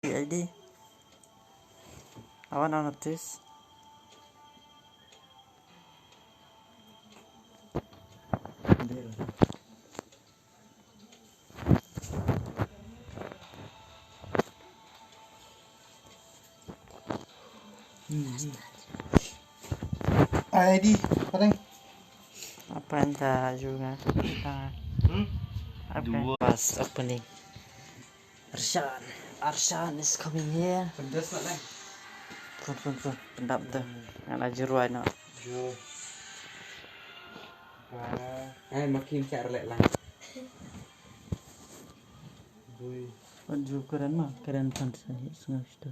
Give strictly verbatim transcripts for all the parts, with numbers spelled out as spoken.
I D. I want to notice. I D, apa dang? Apa enta juga? Hmm? Apa? Dua. Pas opening. Arshan, Arshan is coming here. Pyndas na lang. Pun, pun, pun. Pyndap tu. Hmm. Ngan la ju rwai noh. Jo. Ba. Ai, makin cak relek lang. Bui. Pun ju keren mah, keren pan sa hi sngap sto.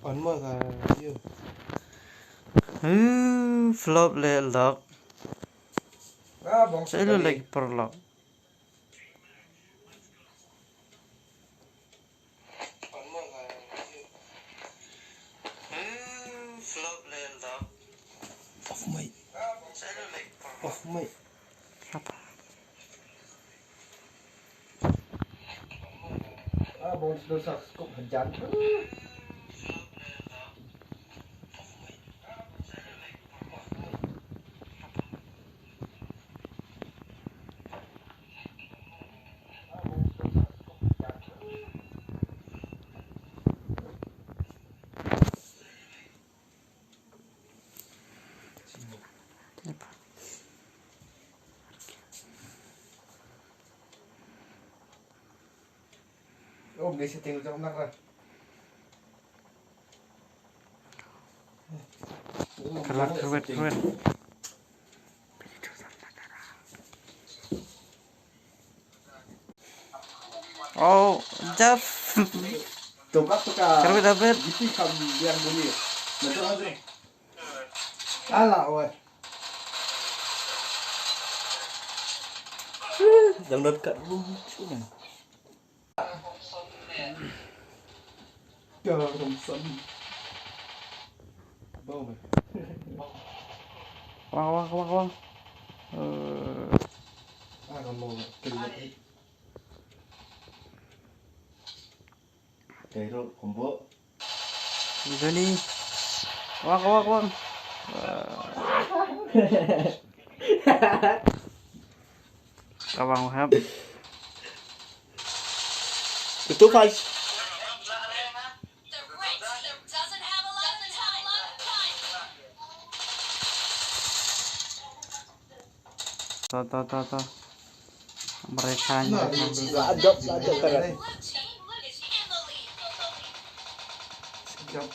One more ka, you. Hmm, flop le lock. Ah, bong. Sa ilo lagi perlock. Hmm, flop le lock. Off mic. Sa ilo lagi perlock. Off mic. Apa? Ah, bong, dosa skop hajan. Oh, beli setting jauh nak lah. Kerwet, kerwet, kerwet. Oh, Jeff. Coba tu ka. Kerwet David. Gitu kam biar bunyi. Betul, betul. Alah, oi. Jangan dekat rumah. Jangan rumah. Bau, bau. Wang, wang, wang, wang. Eh. Ah, kamu kena. Kairo, combo. Johnny. Wang, wang, wang. Ka wang hap. Tutup, guys. To, to, to, to. Mereka ni. Lah, drop, lah, drop, karet. Drop.